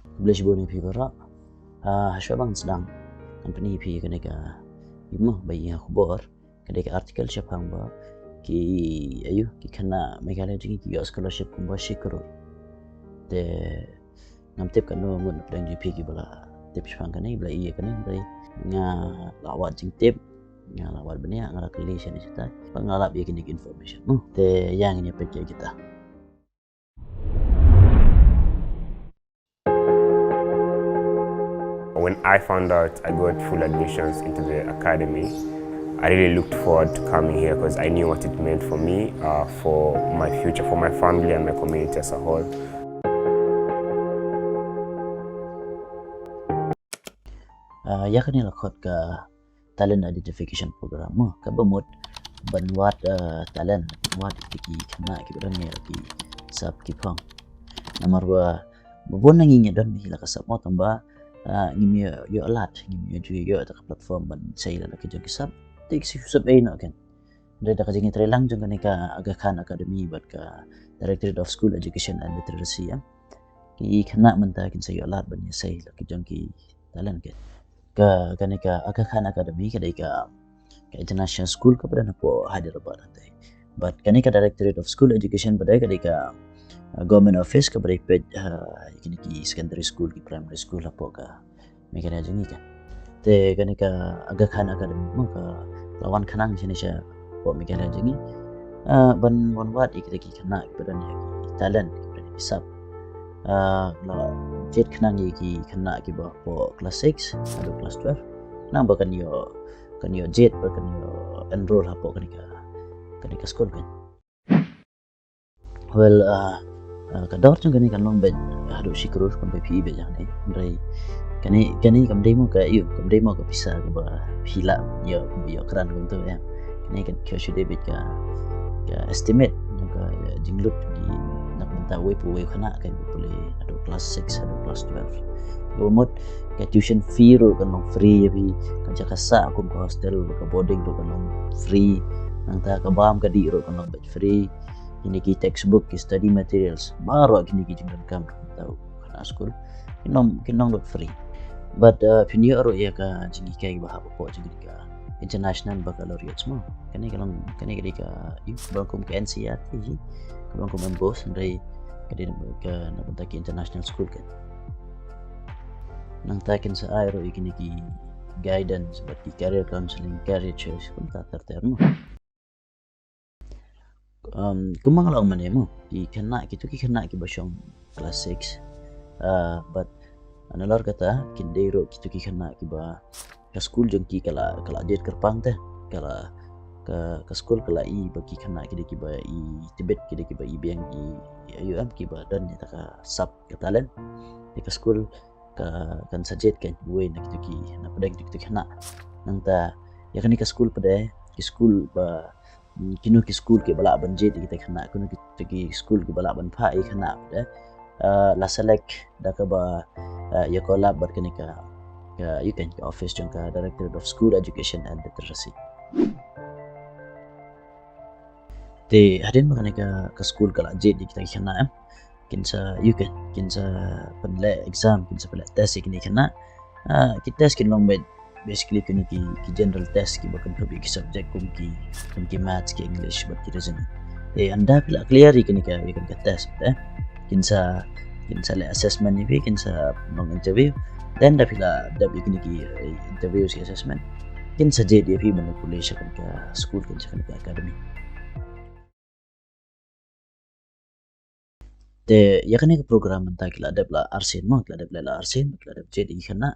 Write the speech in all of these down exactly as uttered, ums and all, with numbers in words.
Khublei shibun ïa phi baroh. Ah, hashwa ban sdang, ngan pyni ïa phi kane ka, ïa mo, ba ïa khubor, ka dei ka article shaphang ba ki, aïu, ki khynnah Meghalaya jong ngi ki ïoh scholarship kumba shi klur. Te ngam tip katno ngut na pdeng jong phi kiba la tip shaphang kane, ba la ïoh kane, hynrei nga la wad jingtip, nga la wad bniah, nga la kylli shane shatai, ba nga la lap ïa kine ki information. Hmm, te ïa ngin ïa peit ïa kita. When I found out I got full admissions into the academy, I really looked forward to coming here because I knew what it meant for me, uh, for my future, for my family and my community as a whole. Ah, ïa kane la khot ka Talent Identification Program mo, kaba mut ban wad, ah, talent, ban wad ïa ki khynnah kiba don ïa ki sap ki phong. Namar ba, ba bun na ngi ngi don hi la ka sap mo, tangba, ah, ngim ïoh, ïoh lad, ngim ïoh ju ïoh ïa ka platform ban sei la ki jong ki sap. Te ki shu sap ei noh kan. Hynrei da ka jingïatreilang jong kane ka Aga Khan Academy bad ka Directorate of School Education and Literacy, ïa ki khynnah mynta kin sa ïoh lad ban ïa sei la ki jong ki talent kan. Ka, kane ka Aga Khan Academy ka dei ka, ka international school kaba don hapoh Hyderabad hangtai. Bad kane ka Directorate of School Education pat ka dei ka, uh, government office kaba dei peit, uh, kine ki secondary school, ki primary school hapoh ka Meghalaya jong ngi kan. Te kane ka Aga Khan Academy mo ka la wan khnang shane shapoh Meghalaya jong ngi. Ah, ban wan wad ïa kita ki khynnah kiba don ïa ki talent, kiba don ïa ki sap. Ah, la jied khnang ïa ki khynnah kiba hapoh class six haduh class twelve. Khnang ba kan ïoh, kan ïoh jied, ba kan ïoh enroll hapoh kane ka, kane ka school kan. Well, ah, ah, ka dor jong kane kan long beit haduh shi klur, kumba phi i beit hangne. Hynrei kane, kane kam dei mo ka, ïa, kam dei mo ka pisa kaba phi lah ïoh, ïoh kren kumto em. Kane kan ka shu dei beit ka, ka estimate jong ka, ïa, jinglut jong ki na ka bynta uwei pa uwei u khynnah kaba pule haduh class six haduh class twelve. Kaba mut ka tuition fee ruh kan long free ïa phi, ka jaka sah kum ka hostel, ka boarding ruh kan long free. Nangta ka bam ka dih ruh kan long beit free. Kine ki textbook, ki study materials, baroh kine ki jingdonkam na ka bynta u khynnah skul, kin long, kin long lut free. Bad, uh, phin ïoh ruh ïa ka jinghikai ba hap hapoh jong ka International Baccalaureate mo. Kane ka long, kane ka dei ka, ïa, kaba long kum ka N C E R T hi, kaba long kum MBOSE, hynrei ka dei ka na ka bynta ki international school kan. Nangta kin sa ai ruh ïa kine ki guidance bad ki career counselling, career choice, kumta ter ter mo. Um, kumba nga la ong mynne mo, ki khynnah, kito ki khynnah kiba shong class six, ah, bad nalor kata kin dei ruh kito ki khynnah kiba ka skul jong ki ka la, ka la jied kyrpang te, ka la, ka, ka skul ka la i ba ki khynnah ki dei kiba i tbit, ki dei kiba i biang, i, i, ïa, em, kiba don ïa ka sap, ka talent. Te ka skul ka, kan sa jied kan uwei na kito ki, na pdeng kito ki khynnah. Nangta ïa kane ka skul pat, ki skul ba, mm, kino ki skul kiba lah ban jied ïa kita ki khynnah, kino kito ki skul kiba lah ban phah ïa ki khynnah pat, eh, la select da kaba, eh, ïa collab bad kane ka, ka, ïa kane ka office jong ka Directorate of School Education and Literacy. Te hadien ba kane ka, ka skul ka la jied ïa kita ki khynnah, em, kin sa, ïa kane, kin sa pynleh exam, kin sa pynleh test ïa kine ki khynnah. Ah, ki test kin long beit basically kine ki, ki general test kiba kynthup ïa ki subject kum ki, kum ki maths, ki English bad ki reasoning. Te ynda phi la clear ïa kine ka, ïa kane ka test, eh, kin sa, kin sa leh assessment ïa phi, kin sa long interview. Then ynda phi la dep ïa kine ki, eh, interviews, ki assessment, kin sa jied ïa phi ban pule sha kane ka skul, kin sha kane ka academy. Te ïa kane ka program mynta ki la dep la arsien mo, ki la dep leh la arsien, ki la dep jied ïa ki khynnah.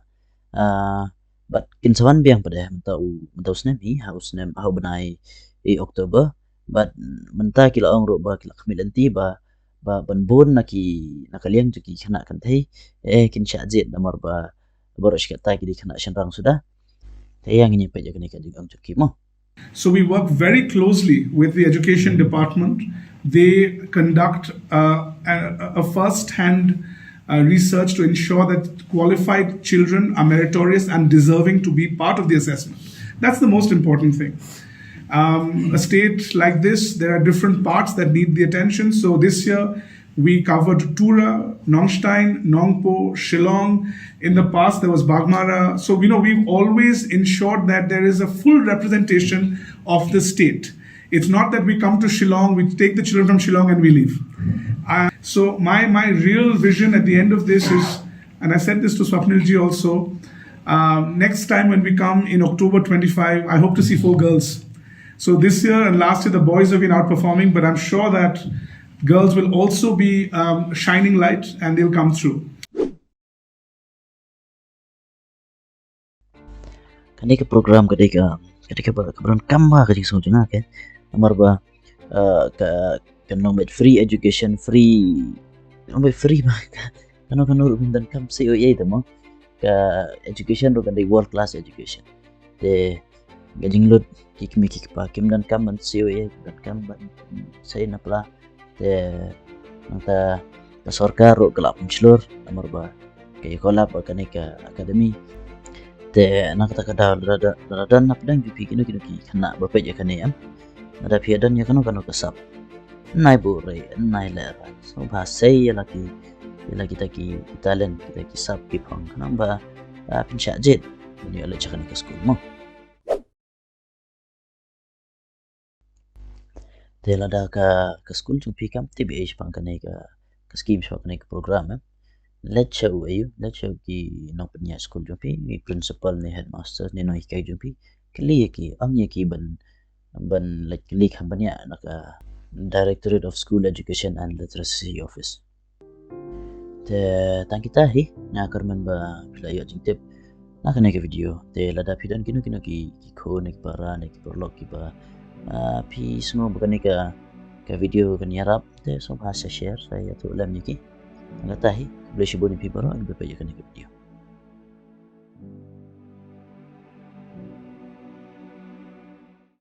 Ah, bad kin sa wan biang pat mynta u, mynta u snem hi, ha u snem, ha u bnai i October. Bad mynta ki la ong ruh ba ki la khmih lynti ba, ba ban bun na ki, na ka liang jong ki khynnah kynthei, eh, kin shah jied namar ba baroh shi katta ki dei khynnah shynrang suda. Te ïa ngin ïa peit ïa kane ka jingong jong ki mo. So we work very closely with the education department. They conduct, uh, a, a first-hand, uh, research to ensure that qualified children are meritorious and deserving to be part of the assessment. That's the most important thing. Um, a state like this, there are different parts that need the attention. So this year, We covered Tura, Nongstoin, Nongpoh, Shillong. In the past, there was Baghmara. So, you know, we've always ensured that there is a full representation of the state. It's not that we come to Shillong, we take the children from Shillong and we leave. Uh, so, my, my real vision at the end of this is, and I said this to Swapnil ji also, um, next time when we come in October twenty-five, I hope to see four girls. So this year and last year, the boys have been outperforming, but I'm sure that girls will also be um, shining light and they'll come through. Kane ka program ka dei ka ka dei ka ba ka ba donkam ba ka jingsngew jong nga, okay. Namar ba uh, ka ka nong bet free education, free nong bet free ba ka nong ka nong ruh donkam C O A te mo. Ka education ruh ka dei world class education. Te ka jinglut ki kmie ki kpa kim donkam ban C O A, donkam ban sei na pla. Te nangta ka sorkar ruh ka la pynshlur namar ba ka ïa kolap ba kane ka academy. Te nangta ka daw lada lada na pdeng jong phi kino kino ki khynnah ba peit ïa kane em. Lada phi ïa don ïa kano kano ka sap. Nai buh rei, nai leh rai. So ba sei ïa la ki ïa la kita ki talent, kita ki sap ki phong khnang ba pynshah jied ban ïa leit sha kane ka skul mo. Te lada ka ka skul jong phi kam tip ei shaphang kane ka ka skim shaphang kane ka program em. Leit sha u ayu, leit sha u ki nongpynïaid skul jong phi, ki principal ne headmaster ne nonghikai jong phi. Kylli ïa ki, ong ïa ki ban ban leit kylli kham bniah na ka Directorate of School Education and Literacy Office. Te tang kita hi nga kyrmen ba phi la ïoh jingtip na kane ka video. Te lada phi don kino kino ki ki khun ne ki para ne ki paralok kiba phi sngew ba kane ka ka video kan ïarap te sngewbha sa share sa ïathuh lem ïa ki. Tang kita hi khublei shibun ïa phi baroh kiba peit ïa kane ka video.